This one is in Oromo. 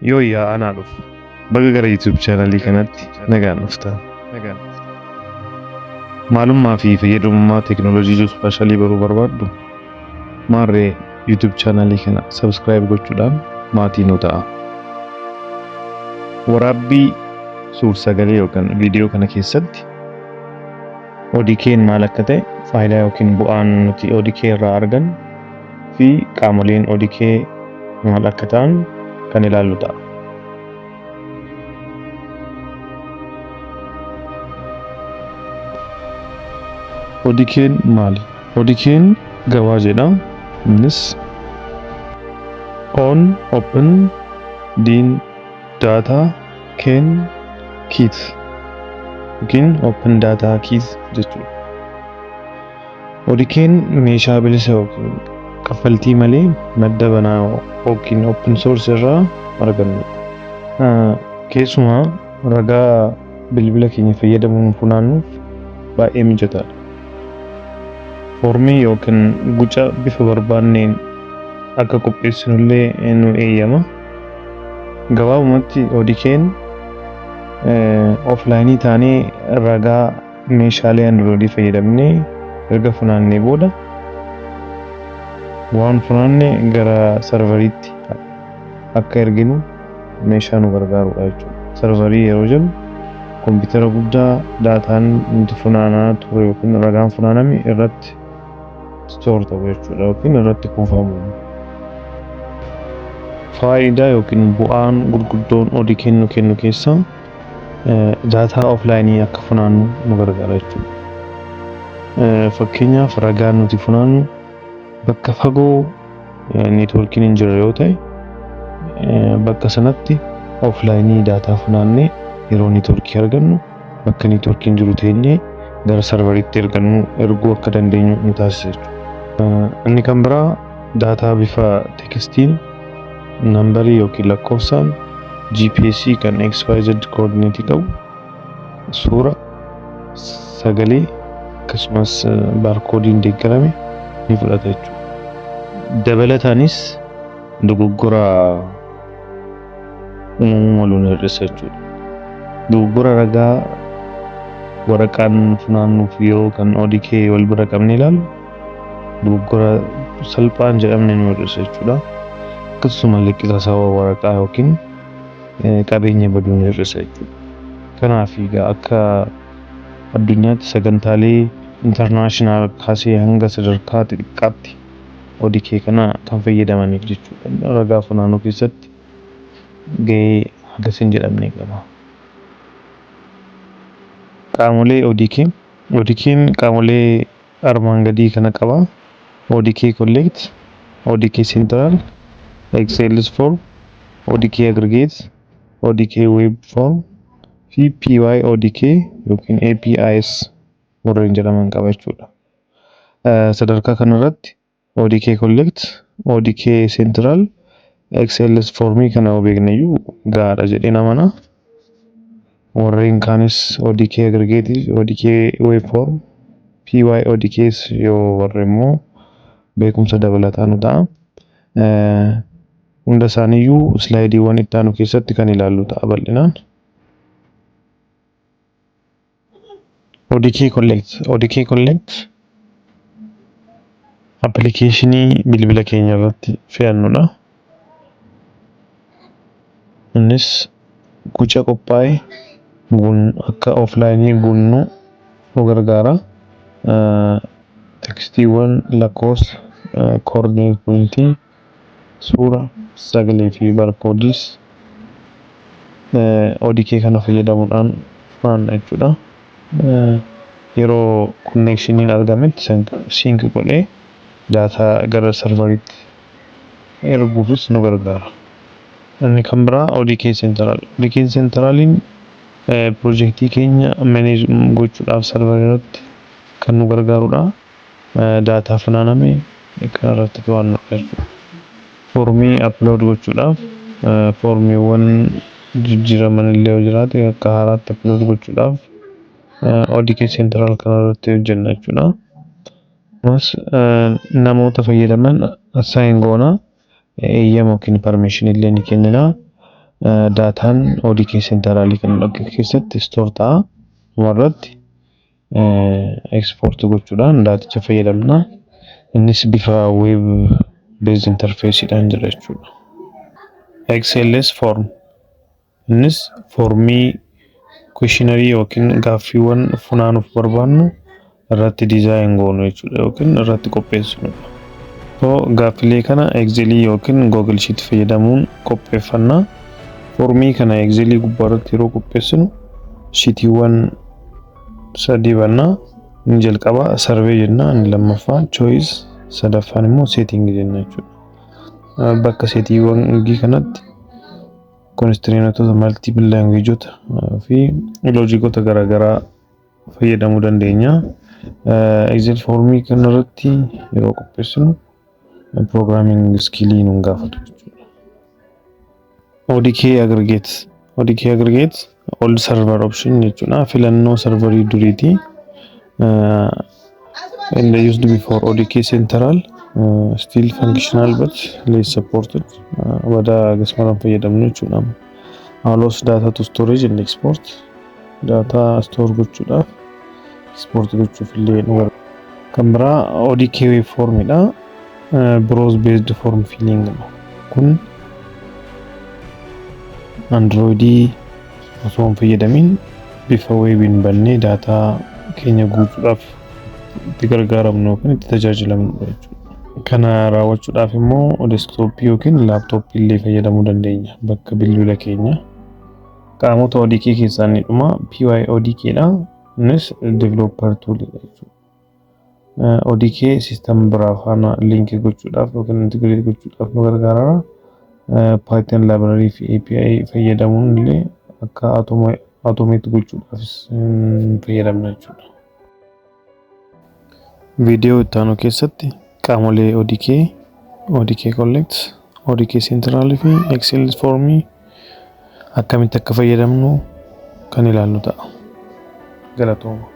Yooyyaa anaa dhufu. Baga gara YouTube chaanalii kanatti nagaan dhuftan. Maalummaa fi fayyadamummaa teekinooloojii ji'oospaashaalii baruu barbaaddu? Maarree YouTube chaanalii kana subscribe gochuudhaan maatii nu ta'a. Waraabbii suur-sagalee yookaan viidiyoo kana keessatti ODK'n maal akka ta'e, faayidaa yookiin bu'aan nuti ODK irraa argannu fi qaamoleen ODK maal akka ta'an kan ilaallu ta'a. ODK'n maali? ODK'n gabaajeedha. Innis On Open D'n Data K'n Kit yookiin Open Data Kit jechuudha. ODK'n meeshaa bilisa yookiin kaffaltii malee madda banaa yookiin open source irraa argannudha. Keessumaa ragaa bilbila keenya fayyadamuun funaannuuf baay'ee mijataadha. Foormii yookiin guca bifa barbaanneen akka qopheessinullee nu eeyyama. Gabaabumatti ODK'n offline taanee ragaa meeshaalee Android fayyadamnee erga funaannee booda waan funaanne gara sarvariitti akka erginu meeshaa nu gargaarudha jechuudha. Sarvarii yeroo jennu kompiitara guddaa daataan nuti funaanaa turre yookiin ragaan funaaname irratti store ta'u jechuudha yookiin irratti kuufamu. Faayidaa yookiin bu'aan gurguddoon ODK nu kennu keessaa daataa offline akka funaannu nu gargaara jechuudha. Fakkeenyaaf ragaan nuti funaannu bakka fagoo neetwoorkiin hin jirre yoo ta'e bakka sanatti offline daataa funaannee yeroo neetwoorkii argannu bakka neetwoorkiin jiru teenyee gara sarvariitti ergannu erguu akka dandeenyu nu taasisa jechuudha. Inni kan biraa daataa bifa tekstiin, nambarii yookiin lakkoofsaan, GPS kan XYZ coordinate qabu, suura, sagalee akkasumas baarkoodiin deeggarame ni fudhata jechuudha. Dabalataanis dogoggora uumamuu malu ni hir'isa jechuudha. Dogoggora ragaa waraqaan funaannuuf yeroo kan ODK wal bira qabnee ilaallu dogoggora salphaan jedhamne nu hir'isa jechuudha. Akkasumallee qisaasawaa waraqaa yookiin qabeenya baduu ni hir'isa jechuudha. Kanaaf egaa akka addunyaatti sagantaalee international kaasee hanga sadarkaa xixiqqaatti ODK kana kan fayyadamaniif jechuudha. Ragaa funaanuu keessatti gahee hagas hin jedhamne qaba. Qaamolee ODK. ODK'n qaamolee armaan gadii kana qaba. ODK Collect, ODK Central, XLS Form, ODK Aggregate, ODK Web Form fi PYODK yookiin APIs warreen jedhaman qaba jechuudha. Sadarkaa kanarratti ODK Collect, ODK Central, XLS Formii kana yoo beekne iyyuu gahaadha jedheen amana. Warreen kaanis ODK Aggregate, ODK Web Form, PYODKs yoo warre immoo beekumsa dabalataa nu ta'a. Hunda isaaniiyyuu islaayidiiwwan itti aanu keessatti kan ilaallu ta'a bal'inaan. ODK Collect. ODK Collect appilikeeshinii bilbila keenya irratti fe'annudha. Innis guca qophaa'e akka offline guunnu nu gargaara. Tekstiiwwan, lakkoofsa, coordinate pointii, suura, sagalee fi barkoodiis ODK kana fayyadamuudhaan funaanna jechuudha. Yeroo konneekshiniin argametti sync godhee daataa gara sarvariitti erguufis nu gargaara. Inni kan biraa ODK Central. ODK Centraliin piroojeektii keenya manage gochuudhaaf sarvarii irratti kan nu gargaarudha. Daataa funaaname kan irratti to'annudha jechuudha. Foormii upload gochuudhaaf, foormiiwwan jijjiiraman illee yoo jiraate akka haaraatti upload gochuudhaaf ODK Central kana irratti hojjenna jechuudha. Ammas namoota fayyadaman assign goona, eeyyama yookiin permission illee ni kennina. Daataan ODK Centralii kan keessatti store ta'a. Dhumarratti export gochuudhaan daaticha fayyadamna. Innis bifa web based interfaceedhaan jira jechuudha. XLS form, innis foormii questionnaire yookiin gaaffiiwwan funaanuuf barbaannu irratti design goonu jechuudha yookiin irratti qopheessinudha. So gaaffilee kana Excelii yookiin Google Sheet fayyadamuun qopheeffanna. Foormii kana Excelii gubbaa irratti yeroo qopheessinu sheetiiwwan sadii banna. Inni jalqabaa survey jenna, inni lammaffaa choice, sadaffaan immoo setting jenna jechuudha. Bakka seetiiwwan kanatti constraintoota, multiple languageota fi logicota garaagaraa fayyadamuu dandeenya. Excel foormii kanarratti yeroo qopheessinu programming skillii nun gaafatu jechuudha. ODK aggregate. ODK aggregate old server option jechuudha. Filannoo serverii duriiti. And used before ODK Central, still functional but less supported. Badaa akkasumas fayyadamnu jechuudha. Allows data to storage and export. Data store gochuudhaaf, export gochuuf illee nu gargaara. Kan biraa ODK web formidha. Browser based form filling kun Androidii osoo hin fayyadamin bifa webiin bannee daataa keenya guutuudhaaf itti gargaaramnu yookiin itti tajaajilamnudha jechuudha. Kana raawwachuudhaaf immoo desktopii yookiin laptopii illee fayyadamuu dandeenya bakka bilbila keenya. Qaamota ODK keessaa inni dhuma PyODK dha. Innis developer toolidha jechuudha. ODK system biraa faana linkii gochuudhaaf yookiin integrate gochuudhaaf nu gargaara. Python library fi API fayyadamuun illee akka automate gochuudhaafis fayyadamna jechuudha. Viidiyoo itti aanu keessatti qaamolee ODK, ODK Collect, ODK Central fi Excel Formii akkamitti akka fayyadamnu kan ilaallu ta'a. Galatooma.